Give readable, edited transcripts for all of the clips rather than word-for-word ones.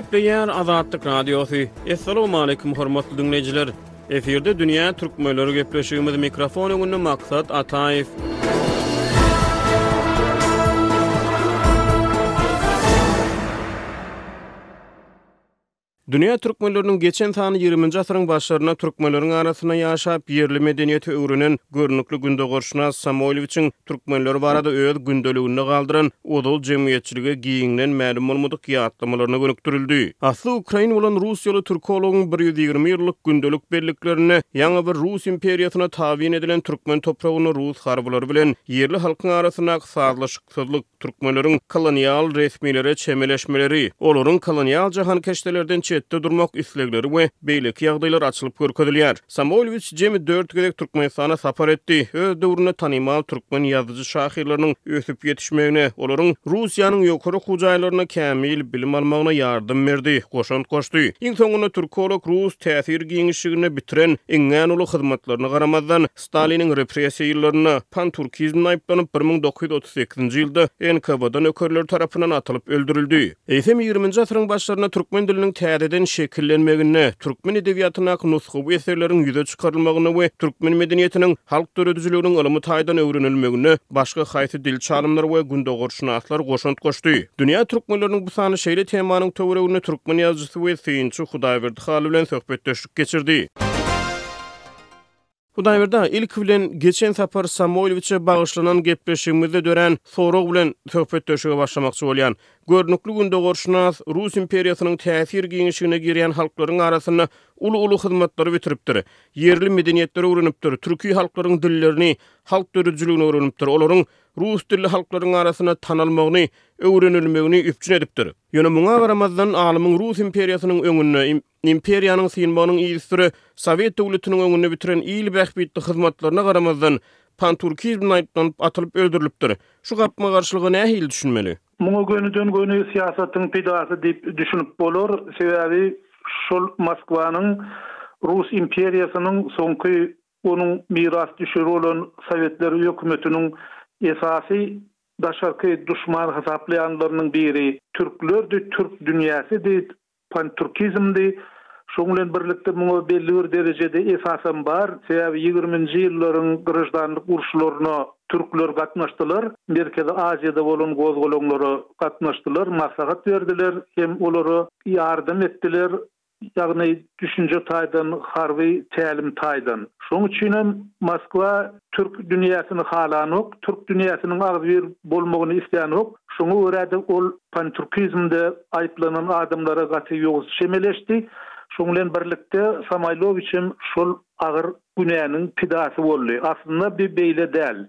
Gepleýär Azatlyk Radiosy. Assalamualaikum hormatly diňleýjiler. Efirde dünýä türkmenleri gepleşigimiz mikrofon öňünde Maksat Ataýew. Dünýä türkmenleriniň geçen sany ýigriminji asyryň başlarynda türkmenleriň arasynda ýaşap, ýerli medeniýeti öwrenen görnükli gündogarşynas Samoýlowiçiň türkmenler barada öz gündeliginde galdyran ozal jemgyýetçilige giňden mälim bolmadyk ýatlamalaryna gönükdirildi. Asly ukrain bolan russiýaly türkologyň 120 ýyllyk gündelik belliklerinde ýaňy bir Rus imperiýasyna tabyn edilen türkmen topragynda rus harbylary bilen ýerli halkyň arasyndaky sazlaşyksyzlyk, Türkmenleriň kolonial resmilere çemeleşmeleri, olaryň kolonial jahankeşdelerden çetde durmak islegleri we beýleki ýagdaýlar açylyp görkezilýär. Samoýlowiç jemi dört gezek Türkmenistana sapar etdi. Öz döwründe tanymal türkmen ýazyjy-şahyrlarynyň ösüp ýetişmegine, olaryň Russiýanyň ýokary okuw jaýlarynda kämil bilim almagyna ýardam berdi, goşant goşdy. Iň soňunda türkolog rus täsir giňişliginde bitiren iňňän uly hyzmatlaryna garamazdan, Staliniň repressiýa ýyllarynda panturkizmde aýyplanyp, 1938-nji ýylda NKWD nökerleri tarapyndan atylyp öldürildi. Eýsem, ýigriminji asyryň başlarynda türkmen diliniň täzeden şekillenmeginde, türkmen edebiýatyndaky nusgawy eserleriň ýüze çykarylmagynda we türkmen medeniýetiniň, halk döredijiliginiň ylmy taýdan öwrenilmeginde başga haýsy dilçi alymlar we gündogarşynaslar goşant goşdy? Dünýä türkmenleriniň bu sany şeýle temanyň töwereginde türkmen ýazyjysy we synçy Hudaýberdi Hally bilen söhbetdeşlik geçirdi. Hudaýberdi aga, ilki bilen, geçen sapar Samoýlowiçe bagyşlanan gepleşigimizde dörän sorag bilen söhbetdeşlige başlamakçy bolýan. Görnükli gündogarşynas, Rus imperiýasynyň täsir giňişigine girýän halklaryň arasynda uly-uly hyzmatlary bitiripdir. Ýerli medeniýetleri öwrenipdir, türki halklaryň dillerini, halk döredijiligini öwrenipdir, olaryň rus dilli halklaryň arasynda tanalmagyny, öwrenilmegini üpjün edipdir. Ýöne muňa garamazdan, alymyň Rus imperiýasynyň öňünde, Imperiýanyň synmagynyň yzysüre Sowet döwletiniň öňünde bitiren il bähbitli hyzmatlaryna garamazdan, panturkizmde aýyplanyp atylyp öldürilipdir. Şu gapma-garşylyga nähili düşünmeli? Muňa gönüden-göni syýasatyň pidasy diýip düşünip bolar. Sebäbi şol Moskwanyň Rus imperiýasynyň soňky onuň mirasdüşeri bolan Sowetler hökümetiniň esasy daşarky duşman hasaplaýanlarynyň biri türklerdi, türk dünýäsidi, Pantürkizmdi. Şonuň bilen birlikde muňa belli bir derejede esasam bar. Sebäbi ýigriminji ýyllaryň graždanlyk uruşlaryna türkler gatnaşdylar. Merkezi Aziýada bolan gozgalaňlara gatnaşdylar, maslahat berdiler hem olara ýardam etdiler. Ýagny düşünje taýdan, harby tälim taýdan. Şonuň üçinem Moskwa türk dünýäsini halanok, türk dünýäsiniň agzybir bolmagyny islänok. Şoňa görä-de ol pantürkizmde aýyplanan adamlara gaty ýowuz çemeleşdi. Şonuň bilen birlikde Samoýlowiç hem şol agyr günäniň pidasy boldy. Aslynda bi beýle däl.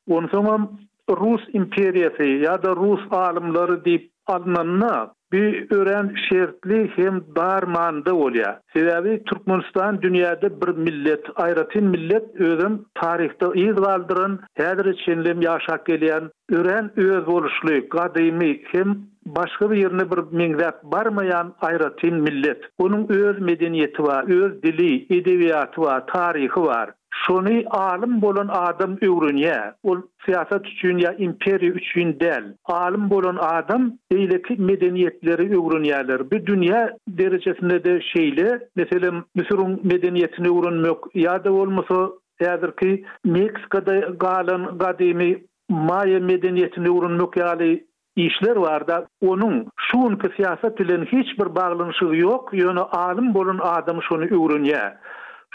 Onsoňam Rus imperiýasy ýa-da rus alymlary diýip alnanda, bi örän şertli hem dar manyda bolýar. Sebäbi Türkmenistan dünýäde bir millet, aýratyn millet, özem taryhda yz galdyran, häzire çenlem ýaşap gelýän örän özboluşly, gadymy hem başga birine bir meňzäp barmaýan aýratyn millet. Onuň öz medeniýeti bar, öz dili, edebiýaty bar, taryhy bar. Şony alym bolan adam öwrenýär. Ol syýasat üçin ýa imperiýa üçin däl. Alym bolan adam beýleki medeniýetleri öwrenýärler. Bu dünýä derejesinde-de şeýle. Meselem, Müsüriň medeniýetini öwrenmek ýa-da bolmasa häzirki Meksikada galan gadymy maýa medeniýetini öwrenmek ýaly işler barda, onuň şu günki syýasat bilen hiç bir baglanyşygy ýok, ýöne alym bolan adam şony öwrenýär.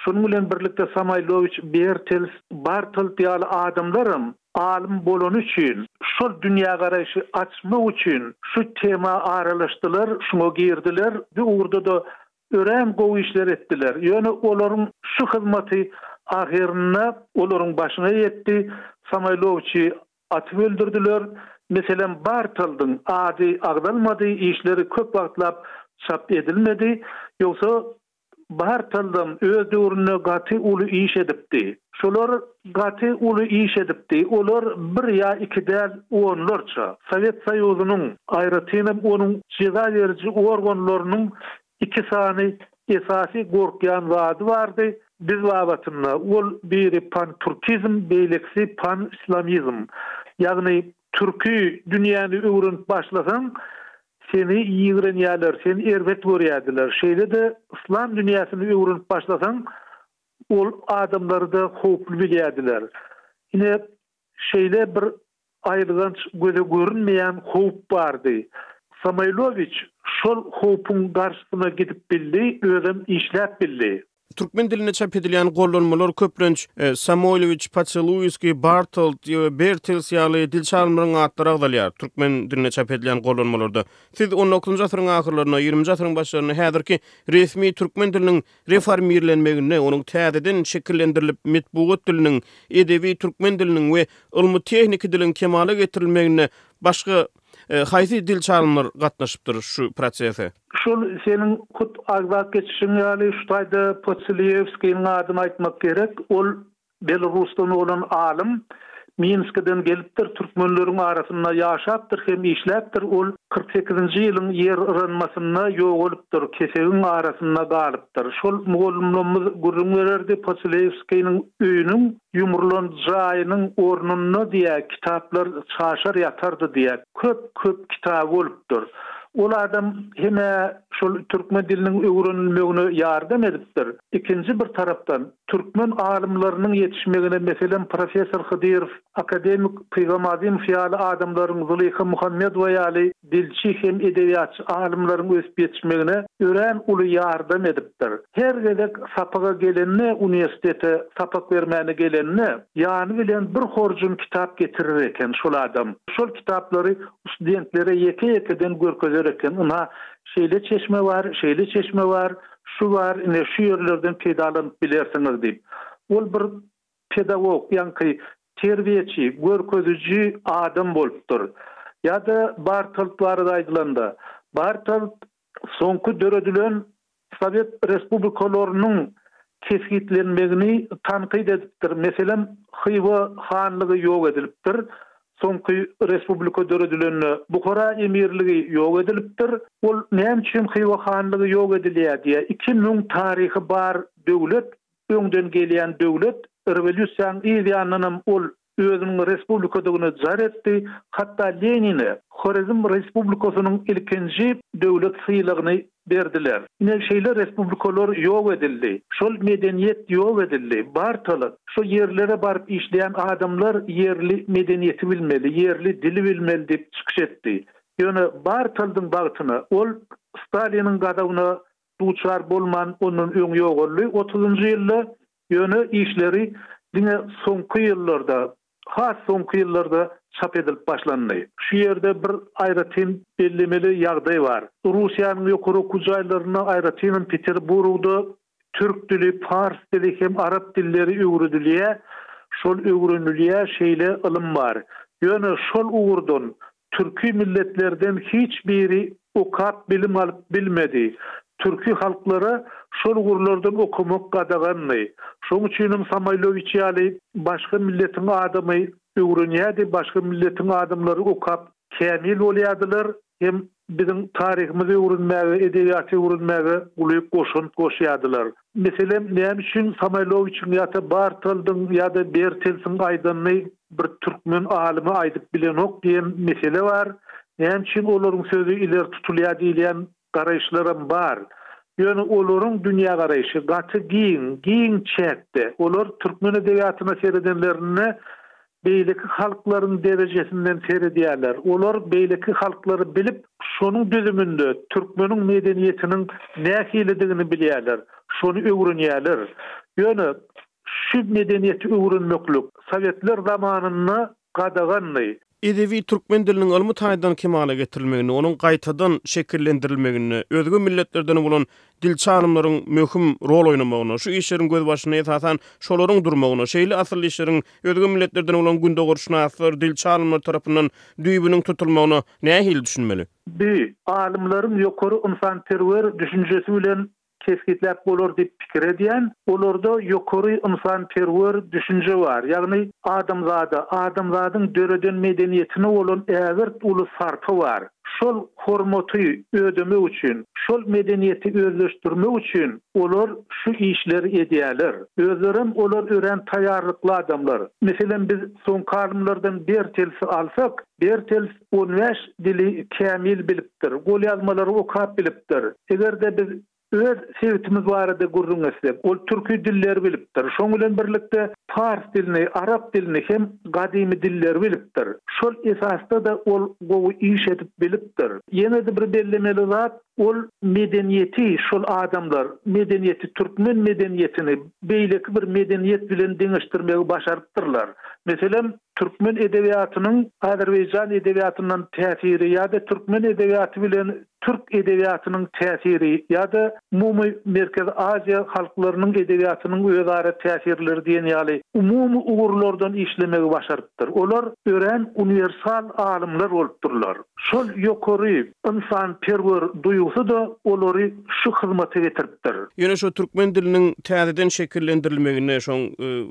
Şonuň bilen birlikde Samoýlowiç, Bertels, Bartold ýaly adamlaram alym bolany üçin, şol dünýägaraýşy açmak üçin şu tema aralaşdylar, şuňa girdiler, bu ugurda-da Örän gowy işler etdiler. Ýöne olaryň şu hyzmaty ahyrynda olaryň başyna ýetdi. Samoýlowiçi atyp öldürdiler. Meselem, Bartoldyň ady agzalmady, işleri köp wagtlap çap edilmedi. Ýogsa Bartoldam öz döwründe gaty uly iş edipdi. Şolar gaty uly iş edipdi. Olar bir ýa iki däl, onlarça. Sowet Soýuzynyň, aýratynam onuň jeza beriji organlarynyň iki sany esasy gorkýan zady bardy biz babatynda. Ol biri pantürkizm, beýlekisi panislamizm. Ýagny türki dünýäni öwrenip başlasaň, Seni ýigrenýärler, seni erbet görýärdiler. Şeýle-de yslam dünýäsini öwrenip başlasaň, ol adamlary-da howply bilýärdiler. Ine, şeýle bir aýylganç göze görünmeýän howp bardy. Samoýlowiç şol howpuň garşysyna gidip bildi, özem işläp bildi. Türkmen dilinde çap edilýän gollanmalar köplenç Samoýlowiç, Poçeluýskiý, Bartold we Bertels ýaly dilçi alymlaryň atlary agzalýar türkmen dilinde çap edilýän gollanmalarda. Siz on dokuzynjy asyryň ahyrlarynda, ýigriminji asyryň başlarynda häzirki resmi türkmen diliniň reformirlenmeginde, onuň täzeden şekillendirilip metbugat diliniň, edebi türkmen diliniň we ylmy-tehniki diliň kemala getirilmeginde başga haýsy dilçi alymlar gatnaşypdyr şu prosese? Şol seniň hut agzap geçişiň ýaly, şu taýda Poçeliýewskiniň adyny aýtmak gerek. Ol Belarusdan bolan alym, Minskiden gelipdir, türkmenleriň arasynda ýaşapdyr hem işläpdir. Ol 48-nji ýylyň ýer yranmasynda ýogalypdyr, kesegiň arasynda galypdyr. Şol mugallymlarymyz gürrüň bererdi, Poçeliýewskiniň öýüniň ýumrulan jaýynyň ornunda diýýär, kitaplar çaşar ýatardy diýýär. Köp-köp kitaby bolupdyr. Ol adam hem-ä şol türkmen diliniň öwrenilmegine ýardam edipdir. Ikinji bir tarapdan, türkmen alymlarynyň ýetişmegine, meselem, professor Hydyrow, akademik Pygam Azymow ýaly adamlaryň, Zylyha Muhammedowa ýaly dilçi hem edebiýatçy alymlaryň ösüp ýetişmegine örän uly ýardam edipdir. Her gezek sapaga gelende, uniwersitete sapak bermäne gelende, ýany bilen bir horjun kitap getirer eken şol adam. Şol kitaplary Studentlere ýeke-ýekeden görkezer eken, ynha, şeýle çeşme bar, şeýle çeşme bar, şu bar, ine, şu ýerlerden peýdalanyp bilersiňiz diýip. Ol bir pedagog, ýaňky terbiýeçi, görkeziji adam bolupdyr. Ýa-da Bartold barada aýdylanda, Bartold soňky döredilen sowet respublikalarynyň kesgitlenmegini tankyt edipdir. Meselem, Hywa hanlygy ýok edilipdir. Soňky respublika döredilende Buhara emirligi ýok edilipdir. Ol näme üçin Hywa hanlygy ýok edilýär diýýär. 2000 taryhy bar döwlet, öňden gelýän döwlet, rewolýusiýanyň yz ýanyndanam ol özüniň respublikadygyny jar etdi, hatda Lenine Horezm respublikasynyň ilkinji döwlet sylagyny berdiler. Ine, şeýle respublikalar ýok edildi. Şol medeniýet ýok edildi. Bartalyk, şo ýerlere baryp işleýän adamlar ýerli medeniýeti bilmeli, ýerli dili bilmeli diýip çykyş etdi. Ýöne Bartaldyň bagtyna, ol Staliniň gazabyna duçar bolman ondan öň ýogaldy, otuzynjy ýylda Ýöne işleri diňe soňky ýyllarda, has soňky ýyllarda çap edilip başlandy. Şu ýerde bir aýratyn bellemeli ýagdaý bar. Russiýanyň ýokary okuw jaýlarynda, aýratynam Peterburgda türk dili, pars dili hem arap dilleri öwredilýär. Şol öwrenilýär, şeýle ylym bar. Ýöne şol ugurdan Türki milletlerden hiç biri okap bilim alyp bilmedi. Türki halklara şol ugurlardan okamak gadagandy. Şoň üçinem Samoýlowiç ýaly başga milletiň adamy öwrenýärdi, başga milletiň adamlary okap kämil bolýardylar hem biziň taryhymyzy öwrenmäge, edebiýaty öwrenmäge uly goşant goşýardylar. Meselem, näme üçin Samoýlowiçiň ýa-da Bartoldyň ýa-da Bertelsiň aýdanyny bir türkmen alymy aýdyp bilenok diýen mesele bar. Näme üçin olaryň sözi ileri tutulýar diýilýän garaýyşlaram bar. Ýöne olaryň dünýägaraýşy gaty giň, giň çäkde. Olar türkmen edebiýatyna seredenlerinde beýleki halklaryň derejesinden seredýärler. Olar beýleki halklary bilip, şonuň düzüminde türkmeniň medeniýetiniň nähilidigini bilýärler, şony öwrenýärler. Ýöne şu medeniýeti öwrenmeklik sowetler zamanynda gadagandy. Edebi türkmen diliniň ylmy taýdan kemala getirilmeginde, onuň gaýtadan şekillendirilmeginde özge milletlerden bolan dilçi alymlaryň möhüm rol oýnamagyna, şu işleriň gözbaşynda esasan şolaryň durmagyna, şeýle asylly işleriň özge milletlerden bolan gündogarşynaslar, dilçi alymlar tarapyndan düýbüniň tutulmagyna nähili düşünmeli? Bi, alymlaryň ýokary ynsanperwer düşünjesi bilen. kesgitläp bolar diýip pikir edýän. Olarda ýokary ynsanperwer düşünje bar, ýagny adamzada, adamzadyň döreden medeniýetine bolan ägirt uly sarpa bar. Şol hormaty ödemek üçin, şol medeniýeti özleşdirmek üçin olar şu işleri edýärler. Özlerem olar örän taýýarlykly adamlar. Meselem, biz soňky alymlardan Bertelsi alsak, Bertels 15 dili kämil bilipdir, golýazmalary okap bilipdir. Eger-de biz öz sebitimiz barada gürrüň etsek, ol türki dilleri bilipdir. Şoň bilen birlikde pars dilini, arap dilini hem gadymy dilleri bilipdir. Şol esasda-da ol gowy iş edip bilipdir. Ýene-de bir bellemeli zat, ol medeniýeti şol adamlar, medeniýeti, türkmen medeniýetini beýleki bir medeniýet bilen deňeşdirmegi başarypdyrlar. Meselem, türkmen edebiýatynyň azerbaýjan edebiýatyndan täsiri ýa-da türkmen edebiýaty bilen türk edebiýatynyň täsiri ýa-da umumy Merkezi Aziýa halklarynyň edebiýatynyň özara täsirleri diýen ýaly umumy ugurlardan işlemegi başarypdyr. Olar örän uniwersal alymlar bolupdyrlar. Şol ýokary ynsanperwer duýgusy-da olary şu hyzmata getiripdir. Ýöne şu türkmen diliniň täzeden şekillendirilmeginde, şoň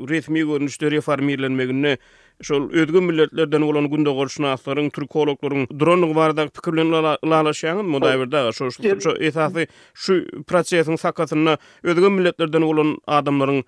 resmi görnüşde reformirlenmeginde şol özge milletlerden bolan gündogarşynaslaryň, türkologlaryň durandygy baradaky pikir bilen ylalaşýaňyzmy, Hudaýberdi aga? Şo şo esasy şu prosesiň sakasynda özge milletlerden bolan adamlaryň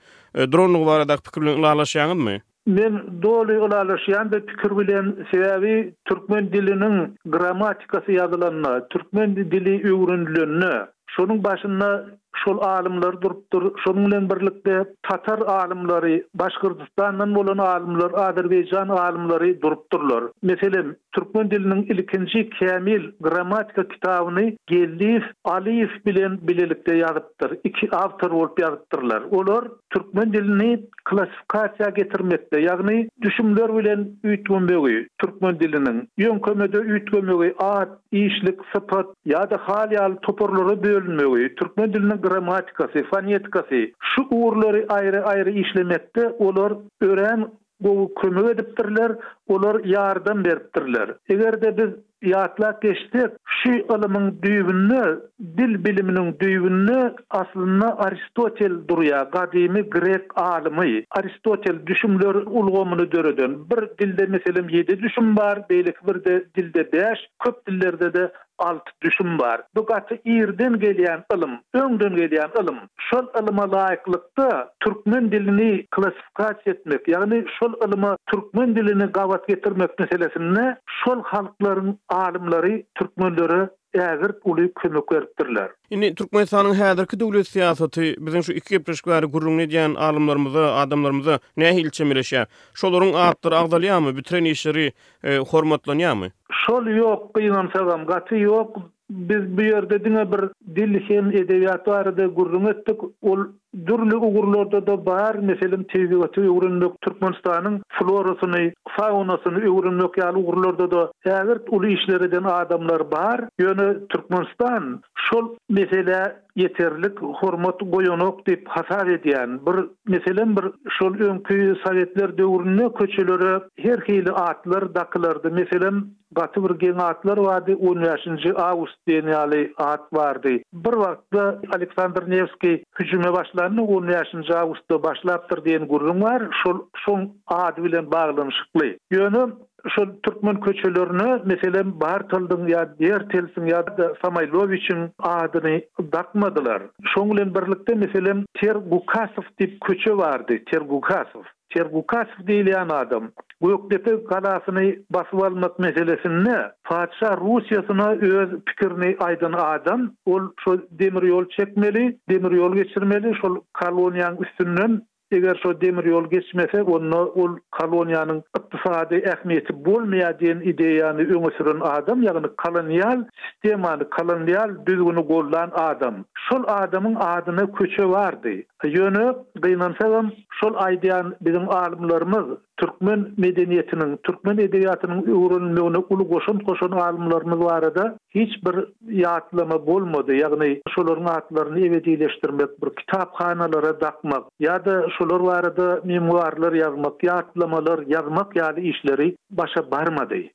durandygy baradaky pikir bilen ylalaşýaňyzmy? Men doly ylalaşýan bu pikir bilen, sebäbi türkmen diliniň grammatikasy ýazylanda, türkmen dili öwrenilende, şonuň başynda şol alymlar durupdyr, şonuň bilen birlikde tatar alymlary, Başgyrdystandan bolan alymlar, azerbaýjan alymlary durupdyrlar. Meselem, türkmen diliniň ilkinji kämil grammatika kitabyny Geldiýew Alyýew bilen bilelikde ýazypdyr, iki awtor bolup ýazypdyrlar. Olar türkmen dilini klassifikasiýa getirmekde, ýagny düşümler bilen üýtgemegi, türkmen diliniň, ýöňkemede üýtgemegi, at, işlik, sypat ýa-da hal ýaly toparlara bölünmegi, türkmen diliniň grammatikasy, fonetikasy, şu ugurlary aýry-aýry işlemekde olar örän gowy kömek edipdirler, olar ýardam beripdirler. Eger-de biz Ýatlap geçsek, şu ylymyň düýbünde, dil biliminiň düýbünde aslynda Aristotel durýar, gadymy grek alymy. Aristotel düşümler ulgamyny döreden. Bir dilde, meselem, ýedi düşüm bar, beýleki bir dilde bäş, köp dillerde-de alty düşüm bar. Bu gaty irden gelýän ylym, öňden gelýän ylym. Şol ylyma laýyklykda türkmen dilini klassifikasiýa etmek, ýagny şol ylyma türkmen dilini gabat getirmek meselesinde şol halklaryň alymlary türkmenlere ägirt uly kömek beripdirler. Indi Türkmenistanyň häzirki döwlet syýasaty biziň şu iki gepleşik bäri gürrüňini edýän alymlarymyza, adamlarymyza nähili çemeleşýär? Şolaryň atlary agzalýarmy, bitiren işleri hormatlanýarmy? Şol ýok, gynansagam, gaty ýok. Biz bu ýerde diňe bir dil hem edebiýat barada gürrüň etdik. Ol dürli ugurlarda-da bar, meselem, tebigaty öwrenmek, Türkmenistanyň florasyny, faunasyny öwrenmek ýaly ugurlarda-da ägirt uly işler eden adamlar bar. Ýöne Türkmenistan şol meselä ýeterlik hormat goýanok diýip hasap edýän. Bir, meselem, bir şol öňki sowetler döwründe köçelere her hili atlar dakylardy. Meselem, Gaty bir geň atlar bardy, on bäşinji awgust diýen ýaly at bardy. Bir wagtda Aleksandr Newskiý hüjüme başlanda on bäşinji awgustda başlapdyr diýen gürrüň bar, şol şoň ady bilen baglanyşykly. Ýöne şol türkmen köçelerine, meselem, Bartoldyň ýa Bertelsiň ýa-da Samoýlowiçiň adyny dakmadylar. Şoň bilen birlikde, meselem, Tergukasow diýip köçe bardy, Tergukasow. Tergukasow diýilýän adam Gökdepe galasyny basyp almak meselesinde patyşa Russiýasyna öz pikirini aýdan adam. Ol şo demir ýol çekmeli, demir ýol geçirmeli, şol koloniýaň üstünden, eger şo demir ýol geçmese, onda ol koloniýanyň ykdysady ähmiýeti bolmaýar diýen ideýany öňe süren adam, ýagny kolonial sistemany, kolonial düzgüni goldan adam. Şol adamyň adyna köçe bardy. Ýöne, gynansagam, şol aýdýan biziň alymlarymyz, türkmen medeniýetiniň, türkmen edebiýatynyň öwrenilmegine uly goşant goşan alymlarymyz barada hiç bir ýatlama bolmady, ýagny şolaryň atlaryny ebedileşdirmek, bir kitaphanalara dakmak ýa-da şolar barada memuarlar ýazmak, ýatlamalar ýazmak ýaly işleri başa barmady.